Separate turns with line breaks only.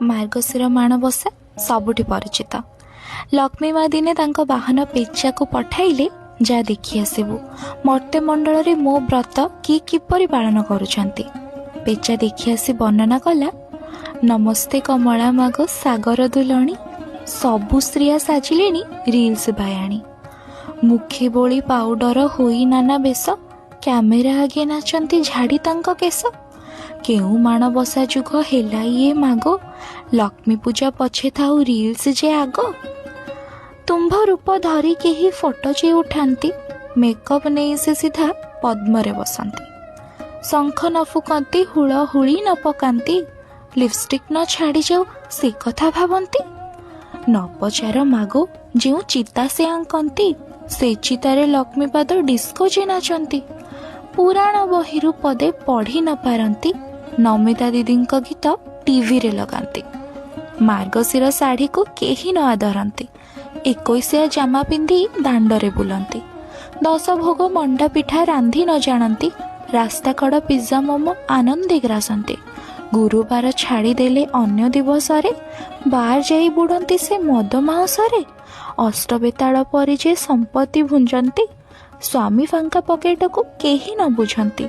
ମାର୍ଗଶିର ମାଣବସା ସବୁଠି ପରିଚିତ। ଲକ୍ଷ୍ମୀ ମା ଦିନେ ତାଙ୍କ ବାହନ ପେଚାକୁ ପଠାଇଲେ, ଯା ଦେଖି ଆସିବୁ ମର୍ତ୍ତ୍ୟମଣ୍ଡଳରେ ମୋ ବ୍ରତ କିଏ କିପରି ପାଳନ କରୁଛନ୍ତି। ପେଚା ଦେଖି ଆସି ବର୍ଣ୍ଣନା କଲା, ନମସ୍ତେ କମଳା ମାଗ ସାଗର ଦୁଲଣୀ, ସବୁ ସ୍ତ୍ରୀଆ ସାଜିଲେଣି ରିଲ୍ସ ବାୟାଣୀ। ମୁଖେ ବୋଳି ପାଉଡର ହୋଇ ନାନା ବେଶ, କ୍ୟାମେରା ଆଗେ ନାଚନ୍ତି ଝାଡ଼ି ତାଙ୍କ କେଶ। କେଉଁ ମାଣବସା ଯୁଗ ହେଲା ଇଏ ମାଗୋ, ଲକ୍ଷ୍ମୀ ପୂଜା ପଛେ ଥାଉ ରିଲ୍ସ ଯେ ଆଗ। ତୁମ୍ଭ ରୂପ ଧରି କେହି ଫଟୋ ଯେ ଉଠାନ୍ତି, ମେକଅପ୍ ନେଇ ସେ ସିଧା ପଦ୍ମରେ ବସନ୍ତି। ଶଙ୍ଖ ନ ଫୁକନ୍ତି, ହୁଳ ହୁଳି ନ ପକାନ୍ତି, ଲିପଷ୍ଟିକ୍ ନ ଛାଡ଼ିଯାଉ ସେ କଥା ଭାବନ୍ତି। ନ ପଚାର ମାଗୋ ଯେଉଁ ଚିତା ସେ ଆଙ୍କନ୍ତି, ସେ ଚିତାରେ ଲକ୍ଷ୍ମୀପାଦ ଡିସ୍କୋ ଯେ ନାଚନ୍ତି। ପୁରାଣ ବହିରୁ ପଦେ ପଢ଼ି ନ ପାରନ୍ତି, ନମିତା ଦିଦିଙ୍କ ଗୀତ ଟିଭିରେ ଲଗାନ୍ତି। ମାର୍ଗଶିର ଶାଢ଼ୀକୁ କେହି ନ ଆଦରନ୍ତି, ଏକୋଇଶିଆ ଜାମା ପିନ୍ଧି ଦାଣ୍ଡରେ ବୁଲନ୍ତି। ଦଶ ଭୋଗ ମଣ୍ଡା ପିଠା ରାନ୍ଧି ନ ଜାଣନ୍ତି, ରାସ୍ତାକଡ଼ ପିଜ୍ଜା ମୋମୋ ଆନନ୍ଦେ ଗ୍ରାସନ୍ତି। ଗୁରୁବାର ଛାଡ଼ିଦେଲେ ଅନ୍ୟ ଦିବସରେ ବାର ଯାଇ ବୁଡ଼ନ୍ତି ସେ ମଦ ମାଉଁସରେ। ଅଷ୍ଟବେତାଳ ପରି ଯେ ସମ୍ପତ୍ତି ଭୁଞ୍ଜନ୍ତି, ସ୍ୱାମୀ ଫାଙ୍କା ପକେଟକୁ କେହି ନ ବୁଝନ୍ତି।